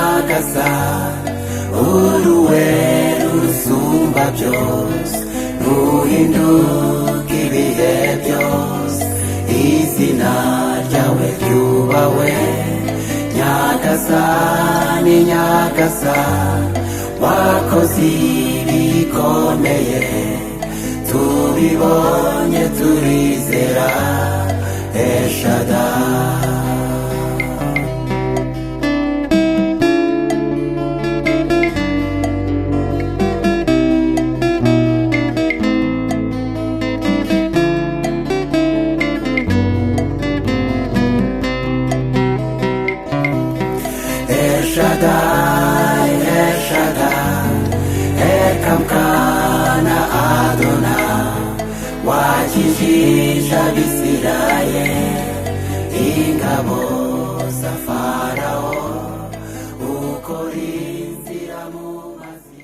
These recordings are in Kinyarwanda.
Nyagasa, uruwe rusumba byose, ruhinduka ibihe byose, izina ryawe ryubahwe. Nyagasani, Nyagasa, wakoze ibikomeye, tubibonye turizera. Eshadai. Shaddai, El Shaddai, Ekamkana Adonai, wakijisha Abisirayeli ingabo za Farawo, ukora inzira mu mazi.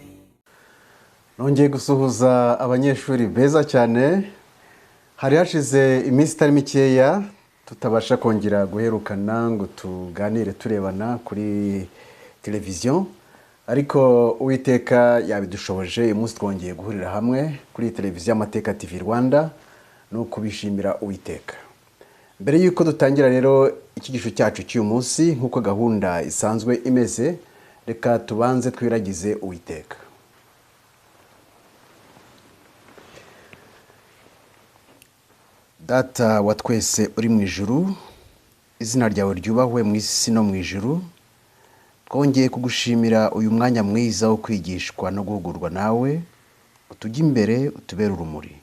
Nongeye gusuhuza abanyeshuri beza cyane. Hari hashize iminsi itari mikeya tutabasha kongera guherukana ngo tuganire turebana kuri televiziyo, ariko Uwiteka yabidushoboje. Uyu munsi twongeye guhurira hamwe kuri televiziyo Amateka TV Rwanda, ni ukubishimira Uwiteka. Mbere y'uko dutangira rero icyigisho cyacu cy'uyu munsi, nk'uko gahunda isanzwe imeze, reka tubanze twiragize Uwiteka. Data wa twese uri mu ijuru, izina ryawe ryubahwe mu isi no mu ijuru. Twongeye kugushimira uyu mwanya mwiza wo kwigishwa no guhugurwa nawe, utujye imbere, utubere urumuri.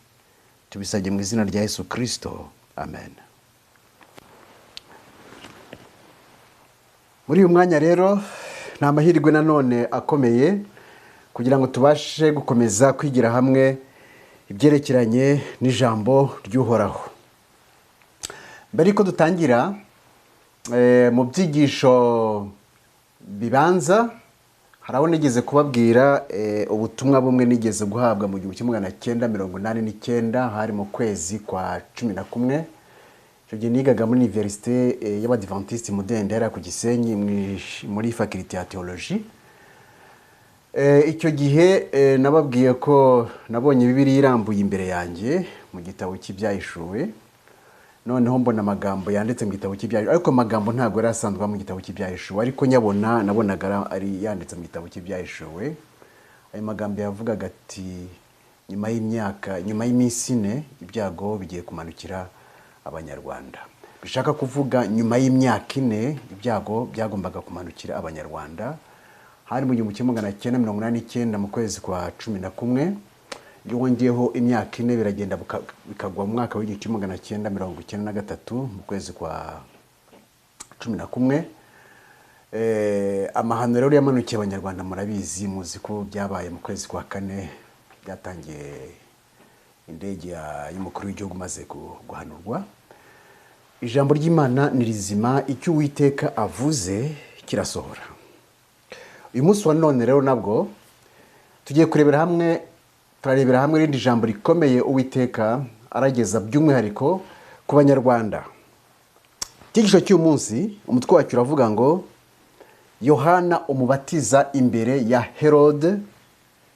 Tubisabye mu izina rya Yesu Kristo, amen. Muri uyu mwanya rero ni amahirwe nanone akomeye kugira ngo tubashe gukomeza kwigira hamwe ibyerekeranye n'ijambo ry'Uhoraho. Mbere yuko dutangira mu byigisho bibanza, hari aho nigeze kubabwira ubutumwa bumwe nigeze guhabwa mu 1989, hari mu kwezi kwa 11. Icyo gihe nigaga muri Université y'Abadiventiste Mudende ku Gisenyi, muri faculté ya théologie. Icyo gihe nababwiye ko nabonye Bibiliya irambuye imbere yanjye mu gitabo cy'Ibyahishuwe, noneho mbona amagambo yanditse mu gitabo cy'Ibyahishuwe, ariko amagambo ntabwo yari asanzwe mu gitabo cy'Ibyahishuwe, ariko nyabona nabonaga ari yanditse mu gitabo cy'Ibyahishuwe. Ayo magambo yavugaga ati: nyuma y'imyaka, nyuma y'iminsi ine, ibyago bigiye kumanukira Abanyarwanda. Bishaka kuvuga nyuma y'imyaka 4 ibyago byagombaga kumanukira Abanyarwanda. Hari mu 1989 mu kwezi kwa 11. Iyo wongeyeho imyaka 4 biragenda bikagwa mu mwaka w'1993 mu kwezi kwa 11. Amahano rero yamanukiye Abanyarwanda murabizi, muzi ko byabaye mu kwezi kwa 4, byatangiye indege y'umukuru w'igihugu maze guhanurwa. Ijambo ry'Imana ni rizima, icyo Uwiteka avuze kirasohora. Uyu munsi wa none rero nabwo tugiye kurebera hamwe, turarebera hamwe irindi jambo rikomeye Uwiteka arageza by'umwihariko ku Banyarwanda. Icyigisho cy'uyu munsi umutwe wacyo uravuga ngo Yohana umubatiza imbere ya Herode,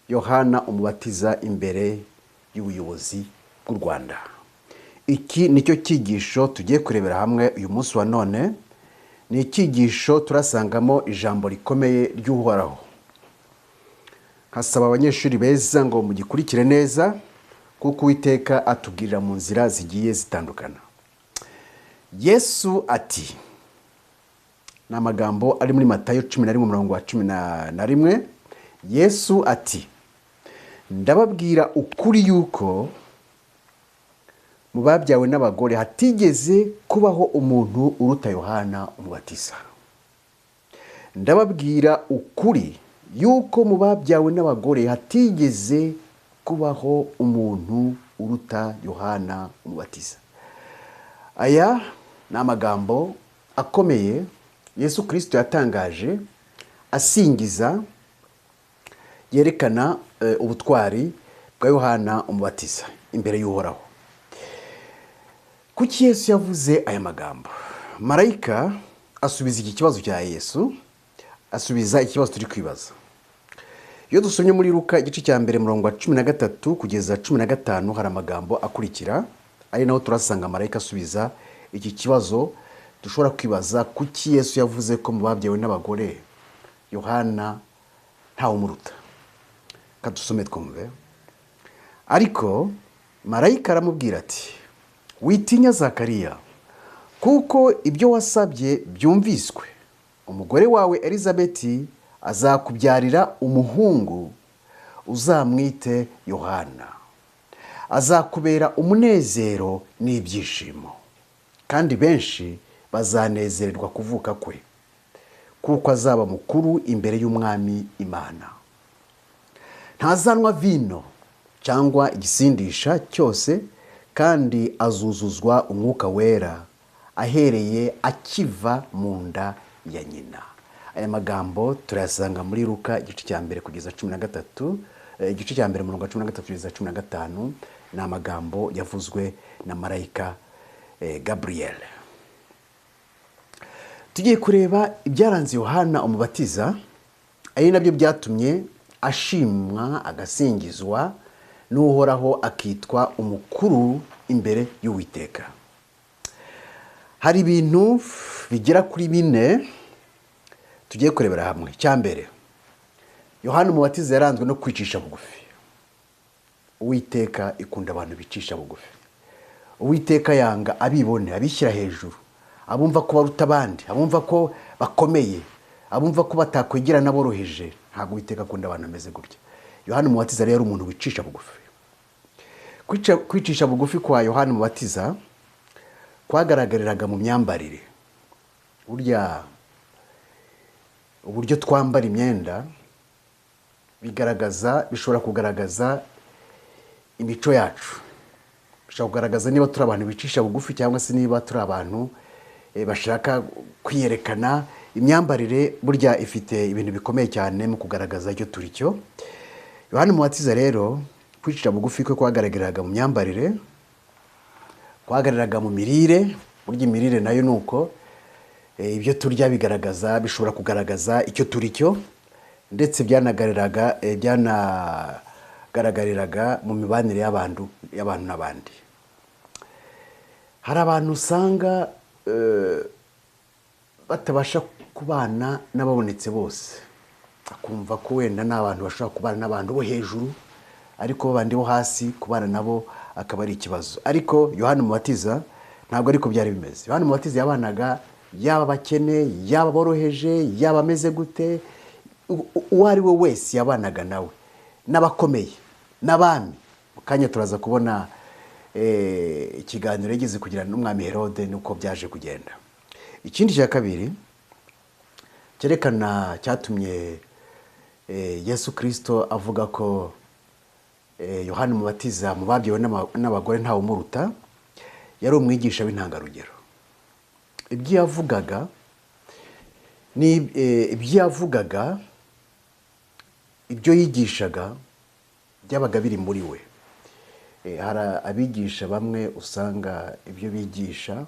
Yohana umubatiza imbere y'ubuyobozi bw'u Rwanda. Iki nicyo cyigisho tugiye kurebera hamwe uyu munsi wa none. Ni icyigisho turasangamo ijambo rikomeye ry'Uhoraho. Nkasaba abanyeshuri beza ngo mugikurikire neza, kuko Uwiteka atubwirira mu nzira zigiye zitandukana. Yesu ati, ni amagambo ari muri Matayo 11 umurongo wa 11. Yesu ati, ndababwira ukuri yuko mu babyawe n'abagore hatigeze kubaho umuntu uruta Yohana umubatiza. Ndababwira ukuri yuko mu babyawe n'abagore hatigeze kubaho umuntu uruta Yohana umubatiza. Aya ni amagambo akomeye Yesu Kristo yatangaje asingiza, yerekana ubutwari bwa Yohana umubatiza imbere y'Uhoraho. Kuki Yesu yavuze aya magambo? Marayika asubiza iki kibazo cya Yesu Asubiza ikibazo turi kwibaza. Iyo dusomye muri Luka igice cya 1 murongo wa 13 kugeza 15, hari amagambo akurikira, ari naho turasanga marayika asubiza iki kibazo dushobora kwibaza: kuki Yesu yavuze ko mu babyawe n'abagore Yohana ntawumuruta? Kadusome twumve. Ariko marayika aramubwira ati: witinya Zakariya, kuko ibyo wasabye byumviswe. Umugore wawe Elizabeti azakubyarira umuhungu, uzamwite Yohana. Azakubera umunezero n'ibyishimo, kandi benshi bazanezererwa kuvuka kwe, kuko azaba mukuru imbere y'Umwami Imana. Ntazanywa vino cyangwa igisindisha cyose, kandi azuzuzwa Umwuka Wera ahereye akiva mu nda ya nyina. Aya magambo turayasanga muri Luka igice cya 1 kugeza 13, igice cya 1 murongo wa 13 kugeza 15. Ni amagambo yavuzwe na marayika Gabriel. Tugiye kureba ibyaranze Yohana Umubatiza, ari nabyo byatumye ashimwa agasingizwa n'Uhoraho, akitwa umukuru imbere y'Uwiteka. Hari ibintu bigera kuri 4 tugiye kurebera hamwe. Icya mbere, Yohana Umubatiza yaranzwe no kwicisha bugufi. Uwiteka ikunda abantu bicisha bugufi. Uwiteka yanga abibone, abishyira hejuru, abumva ko baruta abandi, abumva ko bakomeye, abumva ko batakwegera n'aboroheje. Ntabwo Uwiteka akunda abantu bameze gutya. Yohana Umubatiza rero umuntu wicisha bugufi. Kwicisha bugufi kwa Yohana Umubatiza kwagaragariraga mu myambarire. Burya uburyo twambara imyenda bishobora kugaragaza imico yacu, bishobora kugaragaza niba turi abantu bicisha bugufi cyangwa se niba turi abantu bashaka kwiyerekana. Imyambarire burya ifite ibintu bikomeye cyane mu kugaragaza icyo turi cyo. Yohana Umubatiza rero kwicisha bugufi kwe kwagaragariraga mu myambarire, kwagariraga mu mirire. Burya imirire nayo nuko ibyo turya bigaragaza, bishobora kugaragaza icyo turi cyo, ndetse byanagaragariraga mu mibanire y'abantu n'abandi. Hari abantu usanga batabasha kubana n'ababonetse bose, akumva ko wenda n'abantu bashobora kubana n'abantu bo hejuru, ariko bandi bo hasi kubana nabo akaba ari ikibazo. Ariko Yohana Umubatiza ntabwo ariko byari bimeze. Yohana Umubatiza yabanaga yaba abakene, yaba aboroheje, yaba ameze gute, uwo ari we wese yabanaga nawe, n'abakomeye, n'abami. Mu kanya turaza kubona ikiganiro yigeze kugira n'umwami Herode nuko byaje kugenda. Ikindi cya kabiri cyerekana cyatumye Yesu Kristo avuga ko Yohana Umubatiza mu babyawe n'abagore ntawe umuruta, yari umwigisha w'intangarugero. Ibyo yavugaga, ibyo yigishaga byabaga biri muri we. Hari abigisha bamwe usanga ibyo bigisha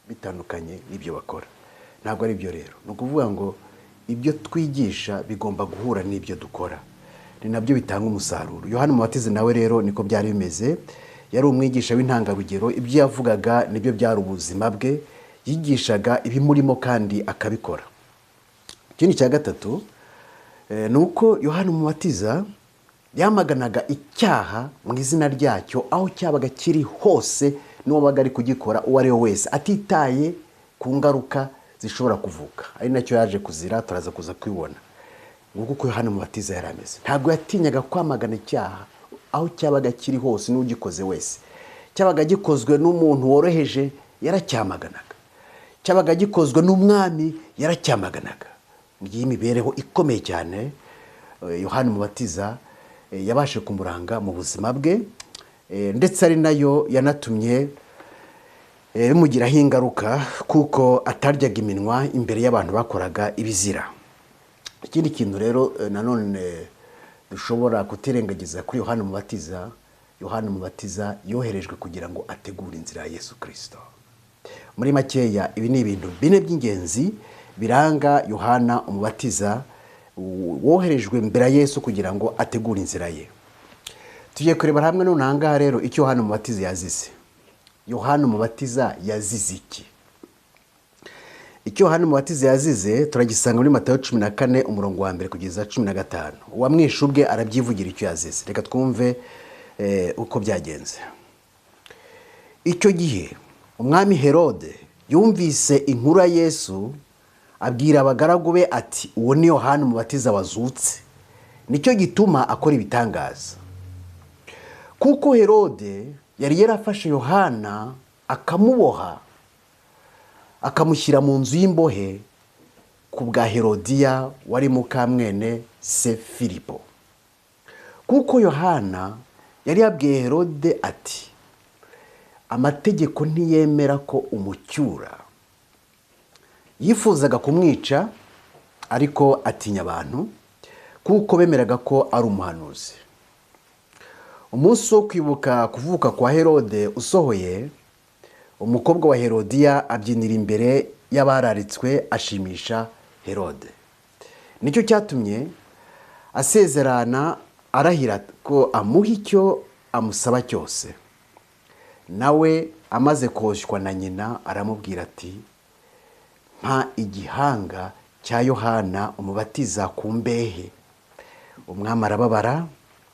bitandukanye n'ibyo bakora. Ntabwo ari byo rero. Ni ukuvuga ngo ibyo twigisha bigomba guhura n'ibyo dukora, ni nabyo bitanga umusaruro. Yohana Umubatiza nawe rero niko byari bimeze. Yari umwigisha w'intangarugero, ibyo yavugaga nibyo byari ubuzima bwe, yigishaga ibimurimo kandi akabikora. Ikindi cya gatatu ni uko Yohana Umubatiza yamaganaga icyaha mu izina ryacyo, aho cyabaga kiri hose n'uwabaga ari kugikora uwo ari we wese, atitaye ku ngaruka zishobora kuvuka. Ari nacyo yaje kuzira, turaza kuza kwibona. Nguko uko Yohana Umubatiza yari ameze. Ntabwo yatinyaga kwamagana icyaha aho cyabaga kiri hose n'ugikoze wese. Cyabaga gikozwe n'umuntu woroheje yaracyamaganaga, cyabaga gikozwe n'umwami yaracyamaganaga. Ngiyi imibereho ikomeye cyane Yohana Umubatiza yabashe kumuranga mu buzima bwe, ndetse ari nayo yanatumye bimugiraho ingaruka, kuko ataryaga iminwa imbere y'abantu bakoraga ibizira. Ikindi kintu rero nanone dushobora kutirengagiza kuri Yohana Umubatiza, Yohana Umubatiza yoherejwe kugira ngo ategure inzira ya Yesu Kristo. Muri makeya ibi ni ibintu bine by'ingenzi biranga Yohana Umubatiza woherejwe mbere ya Yesu kugira ngo ategure inzira ye. Tugiye kurebera hamwe none aha ngaha rero icyo Yohana Umubatiza yazize. Yohana Umubatiza yazize iki? Icyo Yohana Umubatiza yazize turagisanga muri Matayo 14 umurongo wa 1 kugeza 15. Uwamwishe ubwe arabyivugira icyo yazize. Reka twumve uko byagenze. Icyo gihe umwami Herode yumvise inkuru ya Yesu, abwira abagaragu be ati: "Uwo ni Yohana Umubatiza wazutse, nicyo gituma akora ibitangaza." Kuko Herode yari yarafashe Yohana akamuboha, akamushyira mu nzu y'imbohe ku bwa Herodiya wari mukamwene se Filipo. Kuko Yohana yari yabwiye Herode ati: "Amategeko ntiyemera ko umucyura." Yifuzaga kumwica, ariko atinya abantu, kuko bemeraga ko ari umuhanuzi. Umunsi wo kwibuka kuvuka kwa Herode usohoye, umukobwa wa Herodiya abyinira imbere y'abararitswe, ashimisha Herode. Nicyo cyatumye asezerana arahira ko amuha icyo amusaba cyose. Nawe amaze koshywa na nyina aramubwira ati: "Mpa igihanga cya Yohana Umubatiza ku mbehe." Umwami arababara,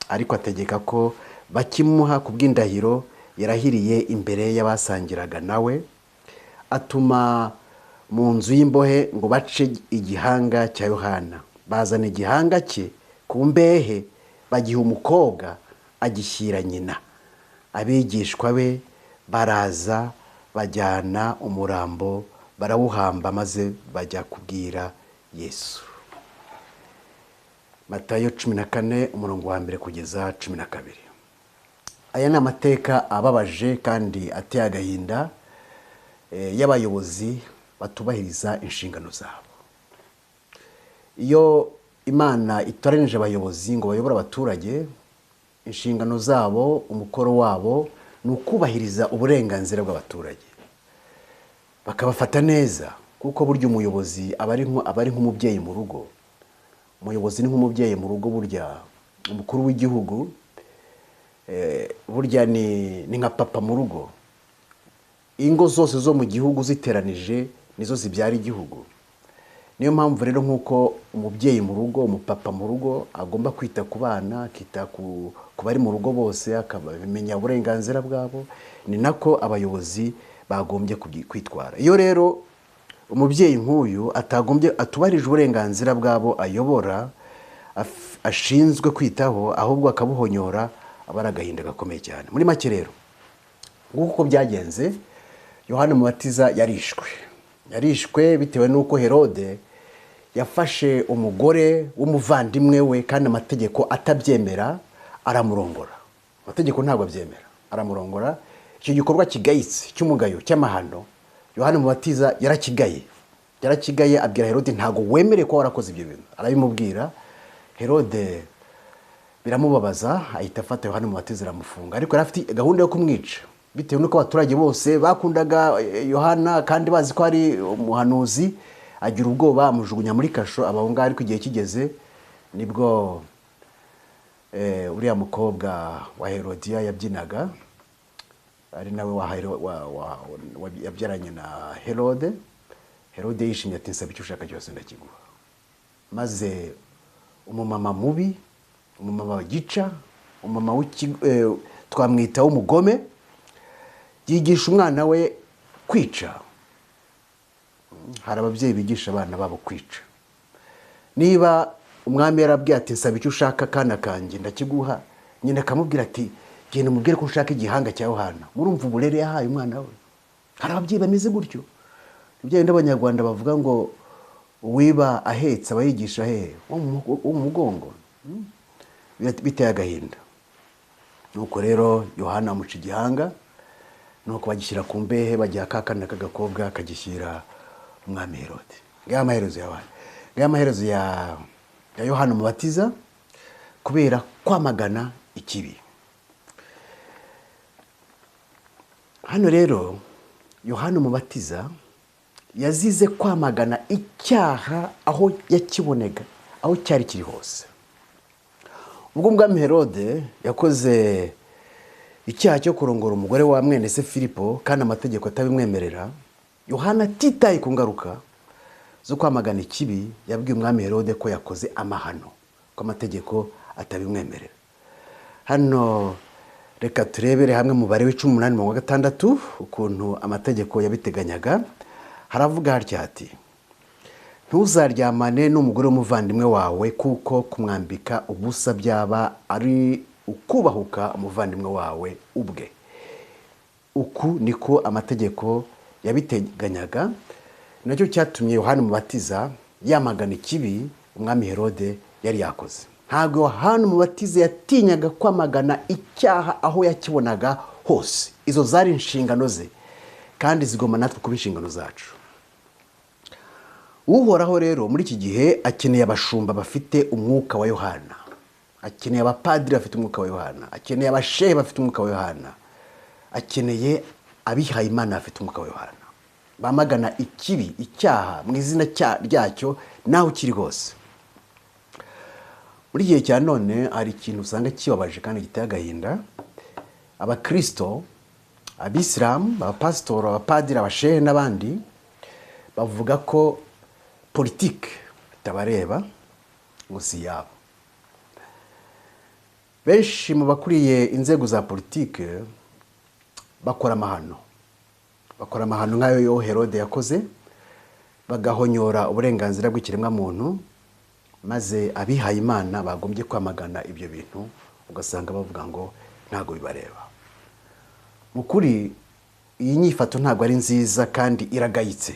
ariko ategeka ko bakimuha ku bw'indahiro yarahiriye imbere y'abasangiraga nawe. Atuma mu nzu y'imbohe ngo bace igihanga cya Yohana. Bazana igihanga cye ku mbehe, bagiha umukobwa, agishyira nyina. Abigishwa be baraza bajyana umurambo barawuhamba, maze bajya kubwira Yesu. Matayo 14 umurongo wa 1 kugeza 12. Aya ni amateka ababaje kandi ateye agahinda y'abayobozi batubahiriza inshingano zabo. Iyo Imana itoranije abayobozi ngo bayobore abaturage, inshingano zabo, umukoro wabo ni ukubahiriza uburenganzira bw'abaturage, bakabafata neza, kuko burya umuyobozi aba ari nk'umubyeyi mu rugo. Umuyobozi ni nk'umubyeyi mu rugo. Burya umukuru w'igihugu burya ni nka papa mu rugo. Ingo zose zo mu gihugu ziteranije nizo zibyara igihugu. Niyo mpamvu rero nk'uko umubyeyi mu rugo, umupapa mu rugo agomba kwita ku bana, akita ku bari mu rugo bose, akabamenya uburenganzira bwabo, ni nako abayobozi bagombye kwitwara. Iyo rero umubyeyi nk'uyu atagombye atubarije uburenganzira bwabo ayobora, ashinzwe kwitaho, ahubwo akabuhonyora, aba ari agahinda gakomeye cyane. Muri make rero nguko uko byagenze, Yohana Umubatiza yarishwe. Yarishwe bitewe n'uko Herode yafashe umugore w'umuvandimwe we, kandi amategeko atabyemera, aramurongora. Amategeko ntabwo abyemera, aramurongora. Icyo gikorwa kigayitse cy'umugayo cy'amahano, Yohana Umubatiza yarakigaye. Yarakigaye, abwira Herode: "Ntabwo wemereye kuba warakoze ibyo bintu." Arabimubwira. Herode biramubabaza, ahita afata Yohana Umubatiza aramufunga, ariko yari afite gahunda yo kumwica, bitewe n'uko abaturage bose bakundaga Yohana kandi bazi ko ari umuhanuzi. Agira ubwoba, amujugunya muri kasho. Aba ngaho, ariko igihe kigeze nibwo uriya mukobwa wa Herodiya yabyinaga, ari nawe yabyaranye na Herode. Herode yishimye ati: "Nsaba icyo ushaka cyose ndakiguha." Maze umumama mubi, umumama gica, umumama twamwita w'umugome, yigisha umwana we kwica. Hari ababyeyi bigisha abana babo kwica. Niba umwami yarabwiye ati: "Nsaba icyo ushaka kana kanjye ndakiguha," nyina akamubwira ati: "Genda umubwire ko ushaka igihanga cya Yohana." Murumva uburere yahaye umwana we. Hari ababyeyi bameze gutyo. Ibyo n'Abanyarwanda bavuga ngo uwiba ahetse aba yigisha hehe? Wo mu mugongo. Biteye agahinda. Nuko rero Yohana amuca igihanga, nuko bagishyira ku mbehe, bagiha ka kana k'agakobwa kagishyira umwami Herode. Ngaya amaherezo ya Yohana, ngaya amaherezo ya Yohana Umubatiza kubera kwamagana ikibi. Hano rero Yohana Umubatiza Yazize kwamagana icyaha aho yakibonega, aho cyari kiri hose. Ubwo umwami Herode yakoze icyaha cyo kurongora umugore wa mwene se Filipo kandi amategeko atabimwemerera, Yohana atitaye ku ngaruka zo kwamagana ikibi, yabwiye umwami Herode ko yakoze amahano, ko amategeko atabimwemerera. Hano reka turebere hamwe mubare w'18:6 ukuntu amategeko yabiteganyaga. Haravuga hatya hati: ntuzaryamane n'umugore w'umuvandimwe wawe, kuko kumwambika ubusa byaba ari ukubahuka umuvandimwe wawe ubwe. Uku niko amategeko yabiteganyaga. Nacyo cyatumye Yohana Umubatiza yamagana ikibi umwami Herode yari yakoze. Ntabwo Yohana Umubatiza yatinyaga kwamagana icyaha aho yakibonaga hose. Izo zari inshingano ze, kandi zigomba natwe kuba inshingano zacu. Uhoraho rero muri iki gihe akeneye abashumba bafite umwuka wa Yohana, akeneye abapadiri bafite umwuka wa Yohana, akeneye abashehe bafite umwuka wa Yohana, akeneye abihaye Imana bafite umwuka wa Yohana, bamagana ikibi, icyaha mu izina ryacyo naho kiri hose. Muri gihe cya none hari ikintu usanga kibabaje kandi giteye agahinda. Abakristo, abisilamu, abapasitori, abapadiri, abashehe n'abandi bavuga ko politiki itabareba, ngo si yabo. Benshi mu bakuriye inzego za politiki bakora amahano, bakora amahano nk'ayo yo Herode yakoze, bagahonyora uburenganzira bw'ikiremwamuntu, maze abihaye Imana bagombye kwamagana ibyo bintu ugasanga bavuga ngo ntago bibareba. Mu kuri iyi nyifato ntabwo ari nziza kandi iragayitse.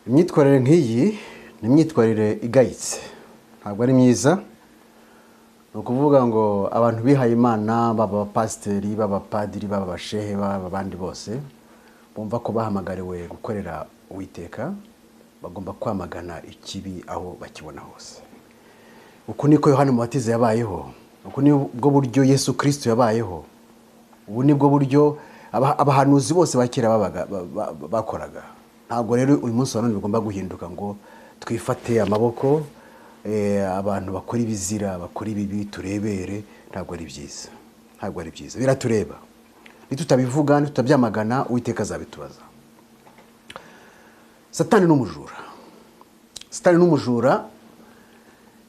Imyitwarire nk'iyi ni imyitwarire igayitse, ntabwo ari myiza. Ni ukuvuga ngo abantu bihaye Imana, baba abapasiteri, baba abapadiri, baba abashehe, baba abandi bose bumva ko bahamagariwe gukorera Uwiteka, bagomba kwamagana ikibi aho bakibona hose. Uku niko Yohana Umubatiza yabayeho, uku nibwo buryo Yesu Kristo yabayeho, ubu nibwo buryo abahanuzi bose ba kera bakoraga. Ntabwo rero uyu munsi wa none bigomba guhinduka ngo twifate amaboko, abantu bakora ibizira, bakora ibibi turebere. Ntabwo ari byiza, ntabwo ari byiza, biratureba. Nitutabivuga, nitutabyamagana, Uwiteka azabitubaza. Satani n'umujura, Satani n'umujura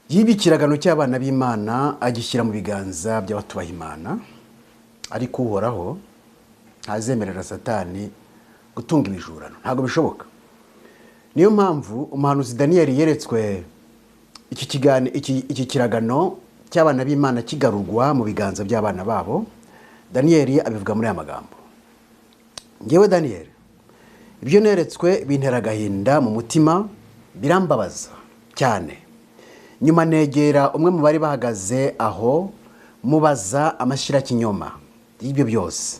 yibye ikiragano cy'abana b'Imana agishyira mu biganza by'abatubaha Imana. Ariko Uhoraho ntazemerera Satani gutunga ibijurano, ntabwo bishoboka. Niyo mpamvu umuhanuzi Daniyeli yeretswe iki kiragano cy'abana b'Imana kigarurwa mu biganza by'abana babo. Daniyeli abivuga muri aya magambo: ngewe Daniyeli, ibyo neretswe bintera agahinda mu mutima, birambabaza cyane. Nyuma negera umwe mu bari bahagaze aho, mubaza amashyirakinyoma y'ibyo byose,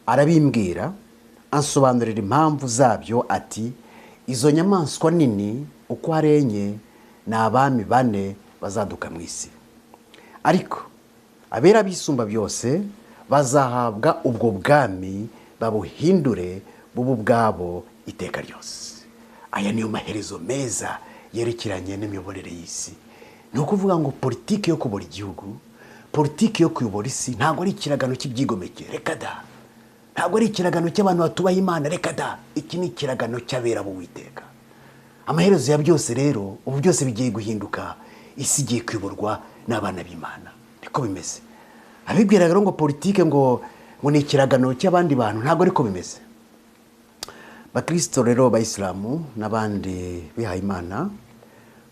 arabimbwira, ansobanurira impamvu zabyo, ati izo nyamaswa nini uko ari enye ni abami bane bazaduka mu isi, ariko abera bisumba byose bazahabwa ubwo bwami, babuhindure bubu bwabo iteka ryose. Aya niyo maherezo meza yerekeranye n'imiyoborere y'isi. Ni ukuvuga ngo politiki yo kuyobora igihugu, politiki yo kuyobora isi ntabwo ari ikiragano cy'ibyigomeke, reka da. Ntabwo ari ikiragano cy'abantu batubaha Imana, reka da. Iki ni ikiragano cy'abera b'Uwiteka. Amaherezo ya byose rero ubu byose bigiye guhinduka, isi igiye kuyoborwa n'abana b'Imana. Niko bimeze. Abibwiraga rero ngo politike ngo ni ikiragano cy'abandi bantu, ntabwo ariko bimeze. Bakristo rero, abayisilamu n'abandi bihaye Imana,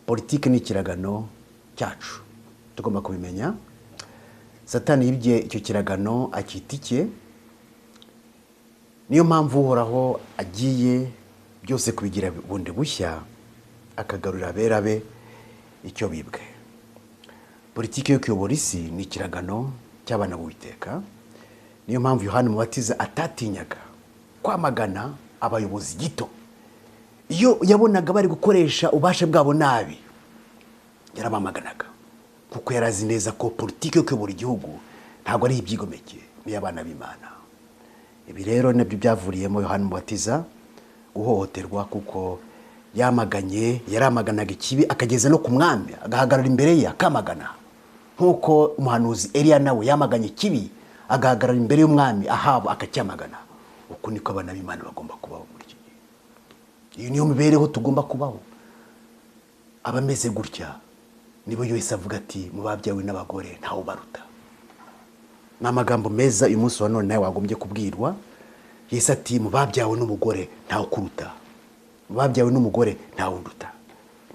politike ni ikiragano cyacu, tugomba kubimenya. Satani yibye icyo kiragano akita icye. Niyo mpamvu Uhoraho agiye byose kubigira bundi bushya, akagarurira abera be icyo bibwe. Politike yo kuyobora isi ni ikiragano cy'abana b'Uwiteka. Niyo mpamvu Yohana Umubatiza atatinyaga kwamagana abayobozi gito. Iyo yabonaga bari gukoresha ububasha bwabo nabi, yarabamaganaga, kuko yarazi neza ko politiki yo kuyobora igihugu ntabwo ari ibyigomeke, ni iy'abana b'Imana. Ibi rero nabyo byavuriyemo Yohana Umubatiza Guhohoterwa kuko yamaganye, yaramaganaga ikibi akageza no ku mwami, agahagarara imbere ye akamagana, nk'uko umuhanuzi Eliya nawe yamaganye ikibi agahagarara imbere y'umwami Ahabu akacyamagana. Uku niko abana b'Imana bagomba kubaho muri iki gihe. Iyi niyo mibereho tugomba kubaho. Abameze gutya nibo Yesu avuga ati mu babyawe n'abagore ntawe ubaruta. Ni amagambo meza uyu munsi wa none nawe wagombye kubwirwa. Yesu ati mu babyawe n'umugore ntawe ukuruta, mu babyawe n'umugore ntawe unduta.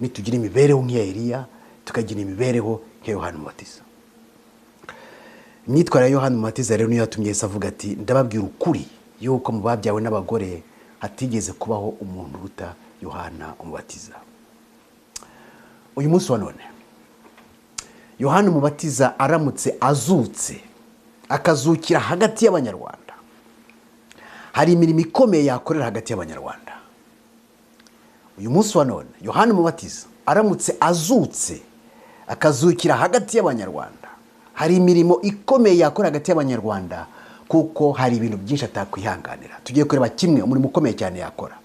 Nitugira imibereho nk'iya Eliya, tukagira imibereho nk'iya Yohana Umubatiza. Imyitwarire ya Yohana Umubatiza rero niyo yatumye Yesu avuga ati ndababwira ukuri yuko mu babyawe n'abagore hatigeze kubaho umuntu uruta Yohana Umubatiza. Uyu munsi wa none Yohana Umubatiza aramutse azutse akazukira hagati y'Abanyarwanda, hari imirimo ikomeye yakorera hagati y'Abanyarwanda. Uyu munsi wa none Yohana Umubatiza aramutse azutse akazukira hagati y'Abanyarwanda, hari imirimo ikomeye yakora hagati y'Abanyarwanda, kuko hari ibintu byinshi atakwihanganira. Tugiye kureba kimwe, umurimo ukomeye cyane yakora.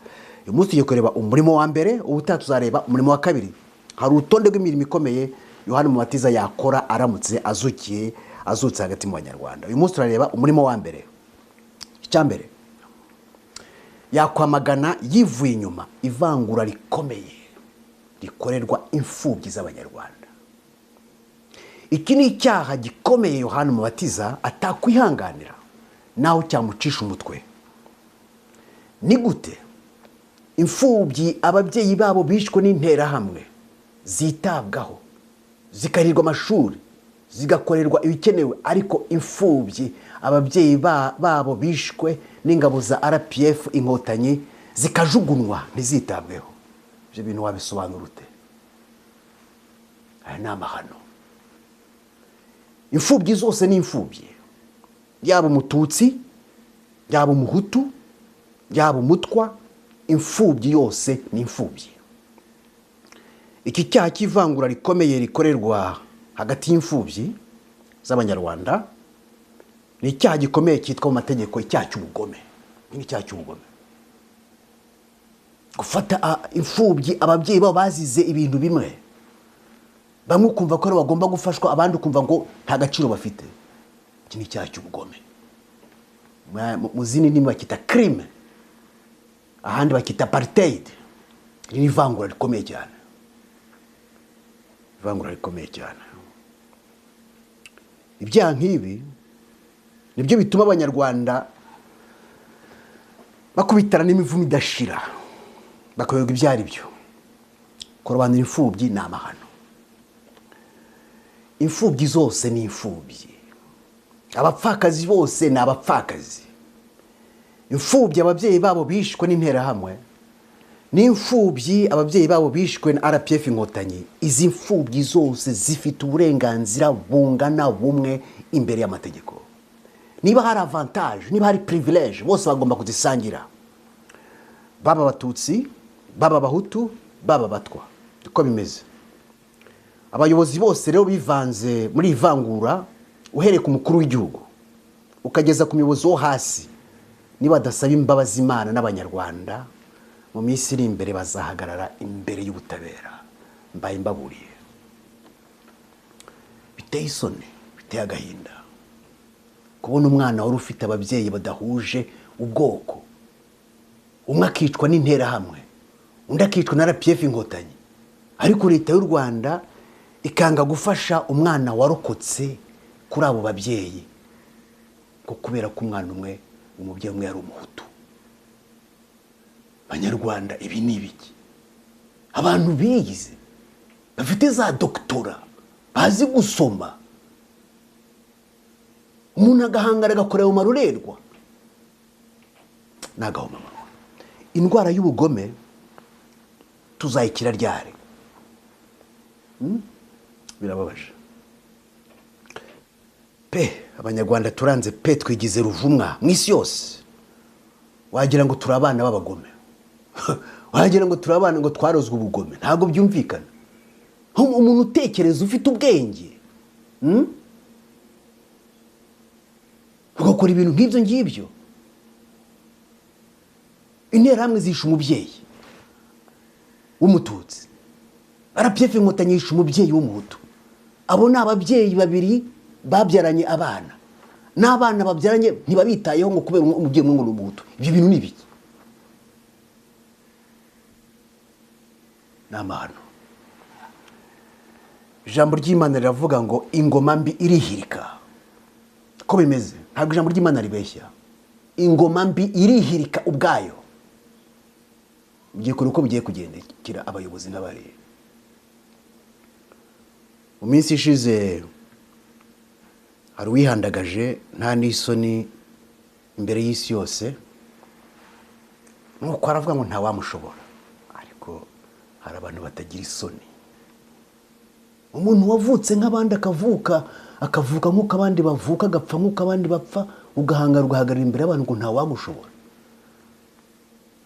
Uyu munsi tugiye kureba umurimo wa mbere, ubutaha tuzareba umurimo wa kabiri. Hari urutonde rw'imirimo ikomeye Yohana Umubatiza yakora aramutse azutse hagati mu Banyarwanda. Uyu munsi turareba umurimo wa mbere. Icya mbere, yakwamagana yivuye inyuma ivangura rikomeye rikorerwa imfubyi z'Abanyarwanda. Iki ni icyaha gikomeye Yohana Umubatiza atakwihanganira naho cyamucisha umutwe. Ni gute imfubyi ababyeyi babo bishwe n'interahamwe zitabwaho, zikarirwa amashuri, zigakorerwa ibikenewe, ariko imfubyi ababyeyi babo bishwe n'ingabo za RPF Inkotanyi zikajugunywa ntizitabweho? Ibyo bintu wabisobanura ute? Aya ni amahano. Imfubyi zose ni imfubyi, yaba umututsi, yaba umuhutu, yaba umutwa, imfubyi yose ni imfubyi. Iki cyaha cy'ivangura rikomeye rikorerwa hagati y'imfubyi z'Abanyarwanda ni icyaha gikomeye cyitwa mu mategeko icyaha cy'ubugome. Ni icyaha cy'ubugome gufata imfubyi ababyeyi babo bazize ibintu bimwe, bamwe ukumva ko bagomba gufashwa, abandi ukumva ngo nta gaciro bafite. Iki ni icyaha cy'ubugome. Mu zindi ndimi bakita crime, ahandi bakita apartheid. Iri ni ivangura rikomeye cyane, ivangura rikomeye cyane. Ibyaha nk'ibi nibyo bituma Abanyarwanda bakubitana n'imivumo idashira, bakayoberwa ibyo ari byo. Kurobanura imfubyi ni amahano. Imfubyi zose ni imfubyi, abapfakazi bose ni abapfakazi. Imfubyi ababyeyi babo bishwe n'interahamwe, n'imfubyi ababyeyi babo bishwe na RPF Inkotanyi, izi mfubyi zose zifite uburenganzira bungana bumwe imbere y'amategeko. Niba hari avantage, niba hari privilege, bose bagomba kuzisangira, baba abatutsi, baba abahutu, baba abatwa. Uko bimeze. Abayobozi bose rero bivanze muri ivangura, uhereye ku mukuru w'igihugu ukageza ku muyobozi wo hasi, niba badasaba imbabazi Imana n'Abanyarwanda, mu minsi iri imbere bazahagarara imbere y'ubutabera. Mbaye mbaburiye. Biteye isoni, biteye agahinda kubona umwana wari ufite ababyeyi badahuje ubwoko, umwe akicwa n'interahamwe, undi akicwa na RPF Inkotanyi, ariko leta y'u Rwanda ikanga gufasha umwana warokotse kuri abo babyeyi, ko kubera ko umwana umwe, umubyeyi umwe yari umuhutu. Banyarwanda, ibi ni ibiki? Abantu bize, bafite za doctora, bazi gusoma, umuntu agahangara agakorera mu marorerwa. Nagahomamunwa. Indwara y'ubugome tuzayikira ryari? Birababaje pe. Abanyarwanda turanze pe, twigize ruvumwa mu isi yose. Wagira ngo turi abana b'abagome, wagira ngo turi abana ngo twarozwe ubugome. Ntabwo byumvikana. Umuntu utekereza ufite ubwenge ugakora ibintu nk'ibyo ngibyo. Interahamwe zishe umubyeyi w'Umututsi, RPF Inkotanyi yishe umubyeyi w'Umuhutu. Abo ni ababyeyi babiri babyaranye abana, n'abana babyaranye ntibabitayeho ngo kubera umubyeyi umwe ngo ni Umuhutu. Ibyo bintu ni ibiki? Ni amahano. Ijambo ry'Imana riravuga ngo ingoma mbi irihirika. Ko bimeze, ntabwo ijambo ry'Imana ribeshya. Ingoma mbi irihirika ubwayo. Ugiye kureba uko bigiye kugendekera abayobozi n'abari. Mu minsi ishize hari uwihandagaje nta n'isoni imbere y'isi yose, nuko aravuga ngo ntawamushobora. Ariko hari abantu batagira isoni. Umuntu wavutse nk'abandi, akavuka akavuka nk'uko abandi bavuka, agapfa nk'uko abandi bapfa, ugahangara ugahagarara imbere y'abantu ngo ntawagushobora.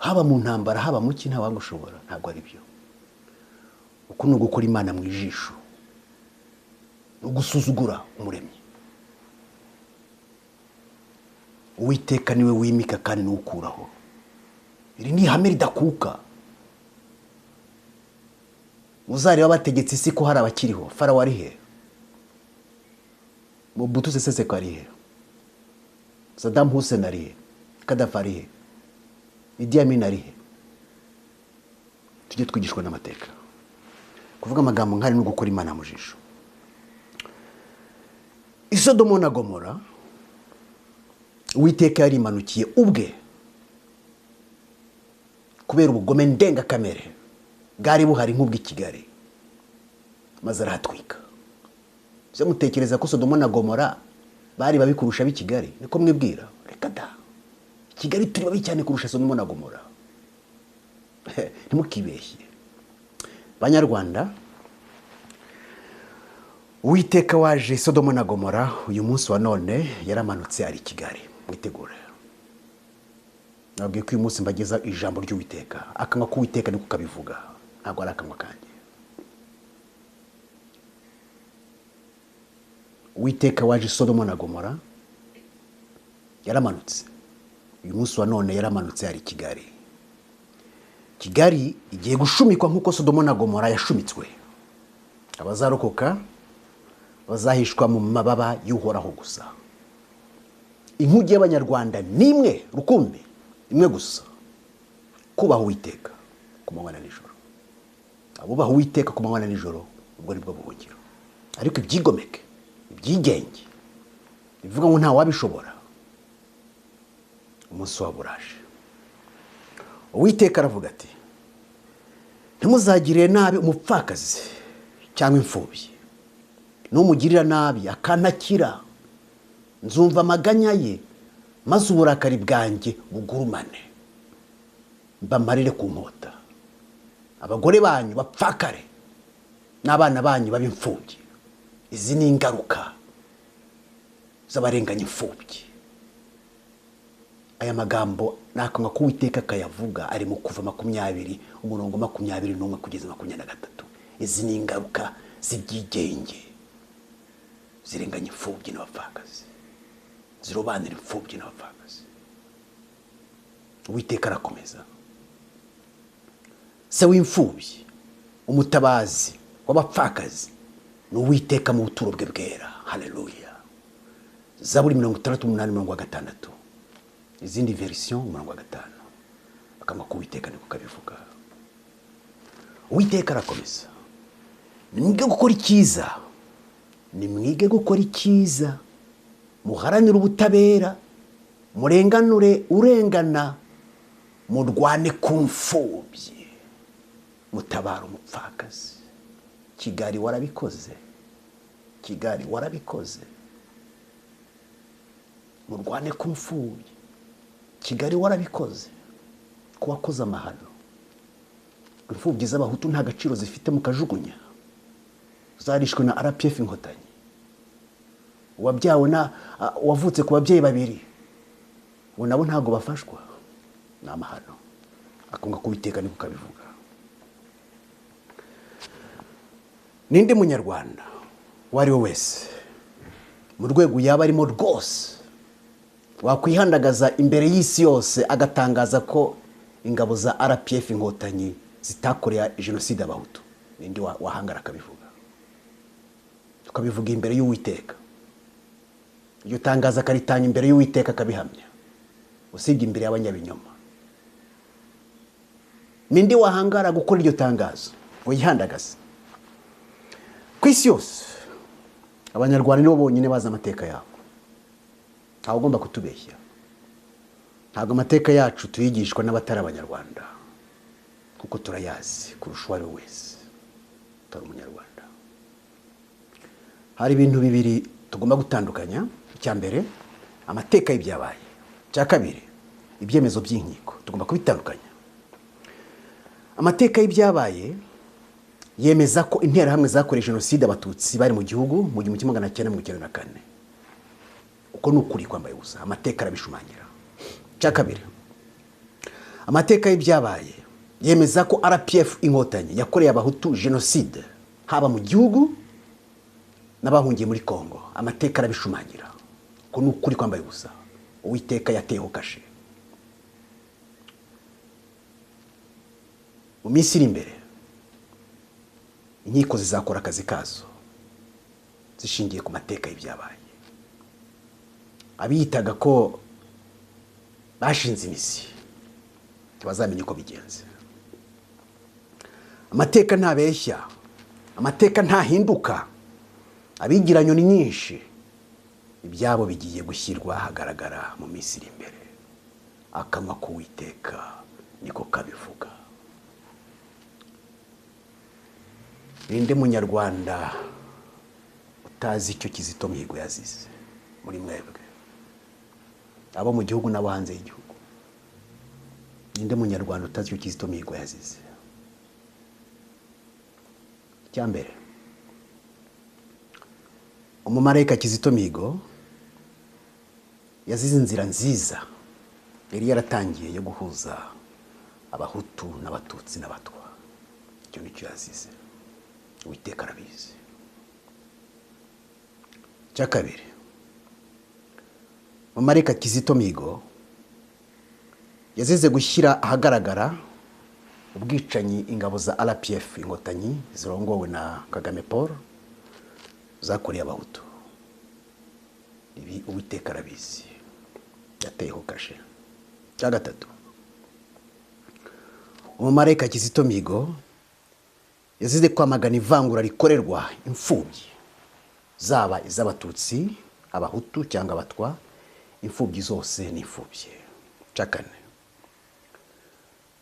Haba mu ntambara, haba mu ki, ntawagushobora. Ntabwo ari byo. Uku ni ugukora Imana mu ijisho, ni ugusuzugura Umuremyi. Uwiteka niwe wimika kandi niwe ukuraho. Iri ni ihame ridakuka. Uzareba bategetse isi ko hari abakiriho. Farawo ari he? Mobutu Sese Seko ari he? Saddam Hussein ari he? Gaddafi ari he? Idi Amin ari he? Tujye twigishwa n'amateka. Kuvuga amagambo nk'ari no gukora Imana mu jisho. Isodomo na Gomora, Uwiteka yarimanukiye ubwe kubera ubugome ndengakamere bwari buhari nk'ubw'i Kigali, maze arahatwika. Se mutekereza ko Sodomo na Gomora bari babi kurusha ab'i Kigali? Niko mwibwira? Reka da. Kigali turi babi cyane kurusha Sodomo na Gomora. Ntimukibeshye Banyarwanda. Uwiteka waje Sodomo na Gomora uyu munsi wa none yaramanutse ari Kigali. Mwitegure. Nabwiye ko uyu munsi mbageza ijambo ry'Uwiteka. Akanwa k'Uwiteka niko kabivuga, ntabwo ari akanwa kanjye. Uwiteka waje Sodomo na Gomora yaramanutse uyu munsi wa none, yaramanutse ari Kigali. Kigali igiye gushumikwa nk'uko Sodomo na Gomora yashumitswe. Abazarokoka bazahishwa mu mababa y'Uhoraho gusa. Inkuge y'Abanyarwanda ni imwe rukumbi, imwe gusa: kubaha Uwiteka ku manywa na nijoro. Abubaha Uwiteka ku manywa na nijoro, ubwo nibwo buhungiro. Ariko ibyigomeke, ibyigenge, bivuga ngo nta wabishobora, umunsi wabo uraje. Uwiteka aravuga ati: ntimuzagirire nabi umupfakazi cyangwa imfubyi. Numugirira nabi akantakira, nzumva amaganya ye, maze uburakari bwanjye bugurumane, mbamarire ku nkota. Abagore banyu bapfakare n'abana banyu babe imfubyi. Izi ni ingaruka z'abarenganya imfubyi. Aya magambo ni akanwa k'Uwiteka kayavuga, ari mu Kuva 20 umurongo 21 kugeza 23. Izi ni ingaruka z'ibyigenge zirenganya imfubyi n'abapfakazi, zirobanira imfubyi n'abapfakazi. Uwiteka arakomeza: se w'imfubyi, umutabazi w'abapfakazi ni Uwiteka mu buturo bwe bwera. Haleluya. Zaburi 68 umurongo wa 6, izindi verisiyo umurongo wa 5. Akanwa k'Uwiteka niko kabivuga. Uwiteka arakomeza: nimwige gukora icyiza, nimwige gukora icyiza, muharanire ubutabera, murenganure urengana, murwane ku mfubyi, mutabara umupfakazi. Kigali warabikoze, Kigali warabikoze. Murwane ku mfubyi. Kigali warabikoze, ko wakoze amahano. Imfubyi z'Abahutu nta gaciro zifite, mukajugunya. Zarishwe na RPF Inkotanyi. Uwabyawe na wavutse ku babyeyi babiri, ubu nabo ntabwo bafashwa. Ni amahano. Akunga k'Uwiteka niko kabivuga. Ninde munyarwanda uwo ari we wese mu rwego yaba arimo rwose wakwihandagaza imbere y'isi yose agatangaza ko ingabo za RPF Inkotanyi zitakoreye jenoside Abahutu? Ninde wahangara akabivuga? Tukabivuga imbere y'Uwiteka, iryo tangazo akaritanga imbere y'Uwiteka akabihamya, usibye imbere y'abanyabinyoma. Ninde wahangara gukora iryo tangazo ngo yihandagaze? Ku isi yose Abanyarwanda nibo bonyine bazi amateka yabo. Ntawe ugomba kutubeshya. Ntabwo amateka yacu tuyigishwa n'abatari Abanyarwanda, kuko turayazi kurusha uwo ari we wese utari Umunyarwanda. Hari ibintu bibiri tugomba gutandukanya. Icya mbere, amateka y'ibyabaye. Icya kabiri, ibyemezo by'inkiko. Tugomba kubitandukanya. Amateka y'ibyabaye yemeza ko Interahamwe zakoreye jenoside Abatutsi bari mu gihugu mu 1994. Uko ni ukuri kwambaye ubusa, amateka arabishumangira. Icya kabiri, amateka y'ibyabaye yemeza ko RPF Inkotanyi yakoreye Abahutu jenoside, haba mu gihugu n'abahungiye muri Kongo. Amateka arabishumangira. Uko ni ukuri kwambaye ubusa, Uwiteka yateyeho kashe. Mu minsi iri imbere inkiko zizakora akazi kazo zishingiye ku mateka y'ibyabaye. Abiyitaga ko bashinze imizi ntibazamenye uko bigenze. Amateka ntabeshya, amateka ntahinduka. Abigira nyoni nyinshi, ibyabo bigiye gushyirwa ahagaragara mu minsi iri imbere. Akanwa k'Uwiteka niko kabivuga. Ninde munyarwanda utazi icyo Kizito Mihigo yazize muri mwebwe, abo mu gihugu n'abo hanze y'igihugu? Ninde munyarwanda utazi icyo Kizito Mihigo yazize? Icya mbere, umumarayika Kizito Mihigo yazize inzira nziza yari yaratangiye yo guhuza Abahutu n'Abatutsi n'Abatwa. Icyo nicyo yazize, Uwiteka arabizi. Icya kabiri, umumarayika Kizito Mihigo yazize gushyira ahagaragara ubwicanyi ingabo za RPF Inkotanyi zirongowe na Kagame Paul zakoreye Abahutu. Ibi Uwiteka arabizi, yateyeho kashe. Icya gatatu, umumarayika Kizito Mihigo yazize kwamagana ivangura rikorerwa imfubyi, zaba iz'Abatutsi, Abahutu cyangwa Abatwa. Imfubyi zose ni imfubyi. Icya kane,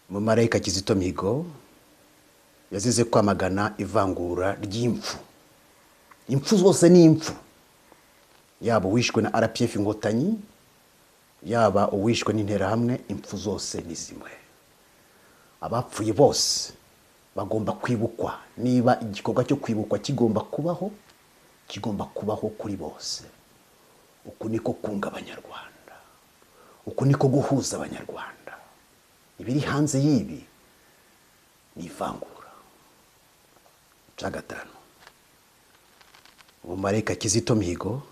umumarayika Kizito Mihigo yazize kwamagana ivangura ry'impfu. Impfu zose ni impfu, yaba uwishwe na RPF Inkotanyi, yaba uwishwe n'Interahamwe, impfu zose ni zimwe. Abapfuye bose bagomba kwibukwa. Niba igikorwa cyo kwibukwa kigomba kubaho, kigomba kubaho kuri bose. Uku niko kunga Abanyarwanda, uku niko guhuza Abanyarwanda. Ibiri hanze y'ibi ni ivangura. Icya gatanu, umumarayika Kizito Mihigo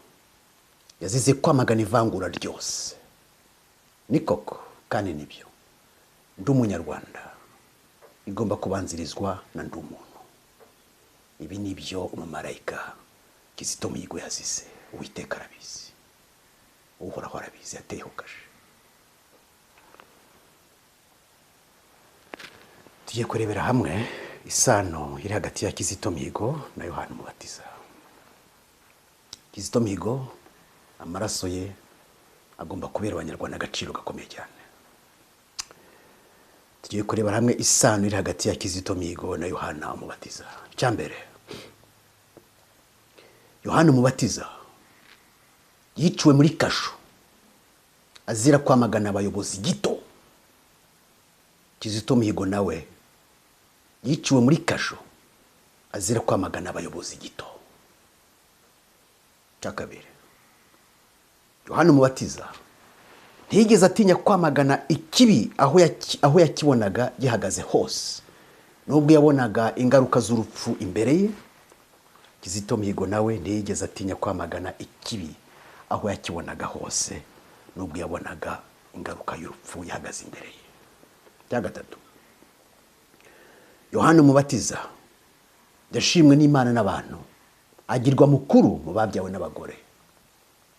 yazize kwamagana ivangura ryose. Ni koko kandi nibyo, ndi Umunyarwanda igomba kubanzirizwa na ndi umuntu. Ibi nibyo umumarayika Kizito Mihigo yazize. Uwiteka arabizi, Uhoraho arabizi, yateyeho kashe. Tugiye kurebera hamwe isano iri hagati ya Kizito Mihigo na Yohana Umubatiza. Kizito Mihigo, amaraso ye agomba kubera Abanyarwanda agaciro gakomeye cyane. Tugiye kurebera hamwe isano iri hagati ya Kizito Mihigo na Yohana Umubatiza. Icya mbere, Yohana Umubatiza yiciwe muri kasho azira kwamagana abayobozi gito. Kizito Mihigo nawe yiciwe muri kasho azira kwamagana abayobozi gito. Icya kabiri, Yohana Umubatiza ntiyigeze atinya kwamagana ikibi aho yakibonaga gihagaze hose, nubwo yabonaga ingaruka z'urupfu imbere ye. Kizito Mihigo nawe ntiyigeze atinya kwamagana ikibi aho yakibonaga hose, nubwo yabonaga ingaruka y'urupfu yahagaze imbere ye. Cya gatatu, Yohana Umubatiza yashimwe n'Imana n'abantu, agirwa mukuru mu babyawe n'abagore.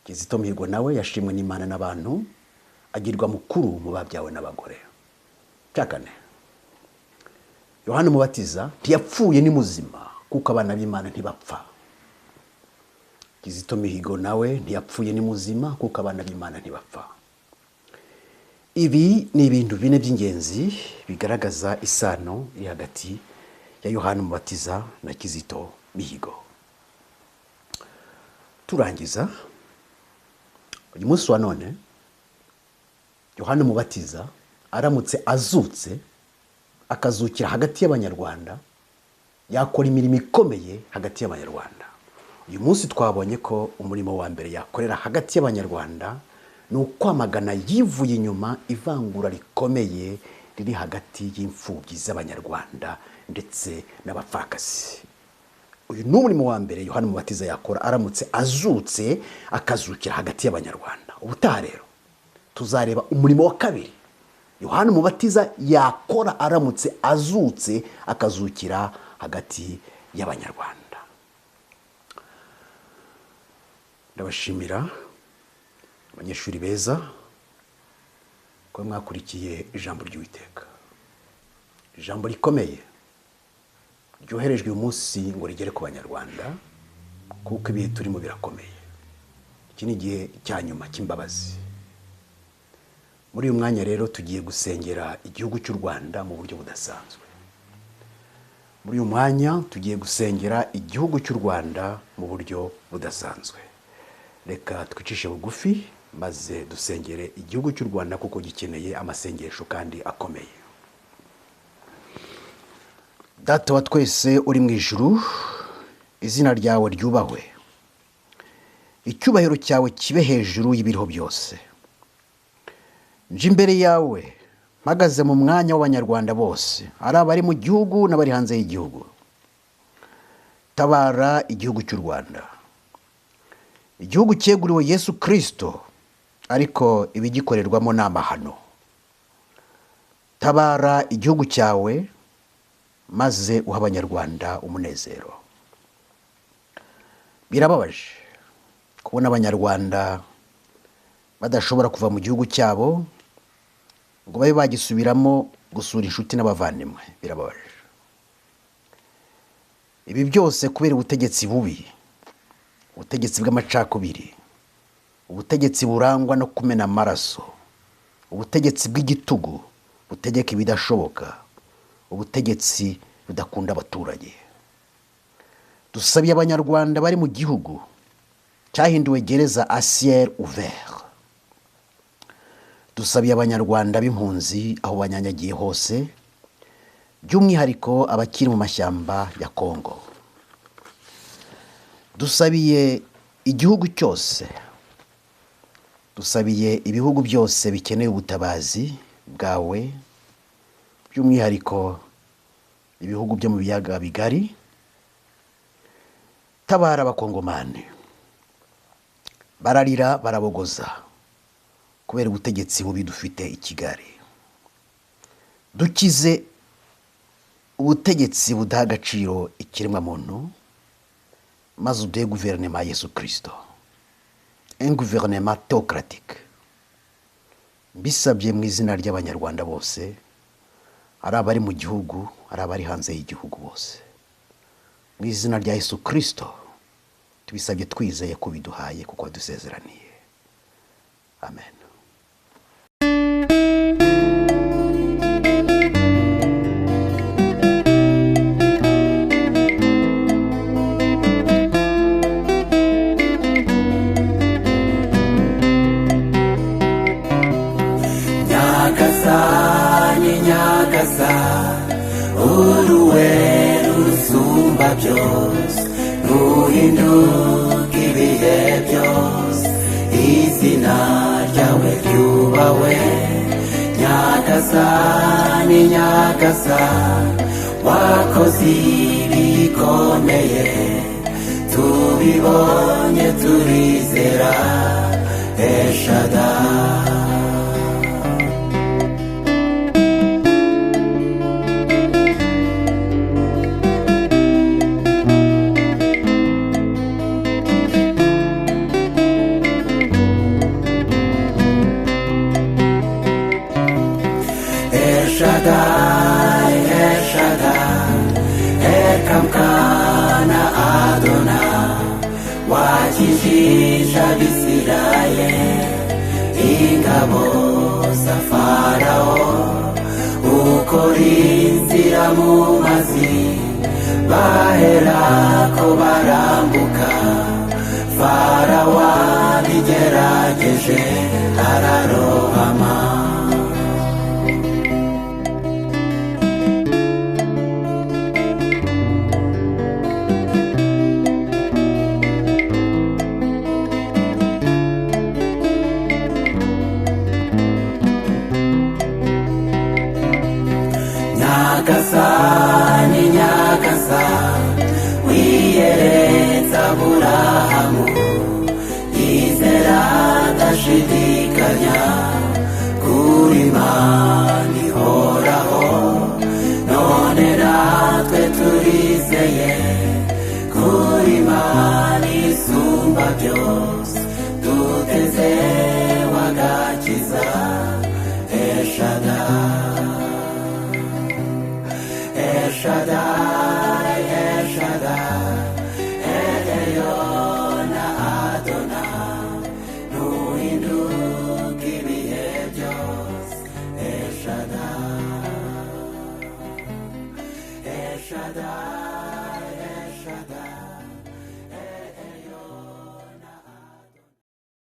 Kizito Mihigo nawe yashimwe n'Imana n'abantu, agirwa mukuru mu babyawe n'abagore. Cya kane, Yohana Umubatiza ntiyapfuye, ni muzima, kuko abana b'Imana ntibapfa. Kizito Mihigo nawe ntiyapfuye, ni muzima, kuko abana b'Imana ntibapfa. Ibi ni ibintu bine by'ingenzi bigaragaza isano iri hagati ya Yohana Umubatiza na Kizito Mihigo. Turangiza uyu munsi wa none, Yohana Umubatiza aramutse azutse, akazukira hagati y'Abanyarwanda, yakora imirimo ikomeye hagati y'Abanyarwanda. Uyu munsi twabonye ko umurimo wa mbere yakorera hagati y'Abanyarwanda ni ukwamagana yivuye inyuma ivangura rikomeye riri hagati y'imfubyi z'Abanyarwanda ndetse n'abapfakazi. Uyu ni umurimo wa mbere Yohana Umubatiza yakora aramutse azutse, akazukira hagati y'Abanyarwanda. Ubutaha rero tuzareba umurimo wa kabiri Yohana Umubatiza yakora aramutse azutse, akazukira hagati y'Abanyarwanda. Ndabashimira, abanyeshuri beza, ko mwakurikiye ijambo ry'Uwiteka, ijambo rikomeye ryoherejwe uyu munsi ngo rigere ku Banyarwanda, kuko ibihe turimo birakomeye. Iki ni igihe cya nyuma cy'imbabazi. Muri uyu mwanya rero tugiye gusengera igihugu cy'u Rwanda mu buryo budasanzwe. Muri uyu mwanya tugiye gusengera igihugu cy'u Rwanda mu buryo budasanzwe. Reka twicishe bugufi maze dusengere igihugu cy'u Rwanda, kuko gikeneye amasengesho kandi akomeye. Data wa twese uri mu ijuru, izina ryawe ryubahwe, icyubahiro cyawe kibe hejuru y'ibiriho byose. Nje imbere yawe mpagaze mu mwanya w'Abanyarwanda bose, ari abari mu gihugu n'abari hanze y'igihugu. Tabara igihugu cy'u Rwanda, igihugu cyeguriwe Yesu Kirisito, ariko ibigikorerwamo ni amahano. Tabara igihugu cyawe maze uha Abanyarwanda umunezero. Birababaje kubona Abanyarwanda badashobora kuva mu gihugu cyabo ngo babe bagisubiramo gusura inshuti n'abavandimwe. Birababaje. Ibi byose kubera ubutegetsi bubi, ubutegetsi bw'amacakubiri, ubutegetsi burangwa no kumena amaraso, ubutegetsi bw'igitugu butegeka ibidashoboka, ubutegetsi budakunda abaturage. Dusabiye Abanyarwanda bari mu gihugu cyahinduwe gereza à ciel ouvert. Dusabiye Abanyarwanda b'impunzi aho banyanyagiye hose, by'umwihariko abakiri mu mashyamba ya Kongo. Dusabiye igihugu cyose, dusabiye ibihugu byose bikeneye ubutabazi bwawe, by'umwihariko ibihugu byo mu biyaga bigari. Tabara Abakongomani, bararira barabogoza kubera ubutegetsi bubi dufite i Kigali. Dukize ubutegetsi budaha agaciro ikiremwamuntu, maze uduhe guverinoma ya Yesu Kirisito, un gouvernement théocratique. Mbisabye mu izina ry'Abanyarwanda bose, ari abari mu gihugu, ari abari hanze y'igihugu bose, mu izina rya Yesu Kirisito tubisabye twizeye ko biduhaye, kuko wadusezeraniye. Amen. Nyagasani, Nyagasa, uruwe rusumba byose, ruhinduka ibihe byose, izina ryawe ryubahwe. Nyagasani, Nyagasa, wakoze ibikomeye, tubibonye turizera. Eshadai. Wakijije Abisirayeli ingabo za Farawo, ukora inzira mu mazi, baherako barambuka. Farawo abigerageje ararohama. Nyagasani, Nyagasa, wiyeretse Aburahamu, yizera adashidikanya kuri Imana ihoraho. None natwe turizeye kuri Imana isumba byose, duteze wagakiza. Eshadai, Shaddai, El Shaddai, El Elyon Adonai, nuhinduka ibihe byose. El Shaddai, El Shaddai.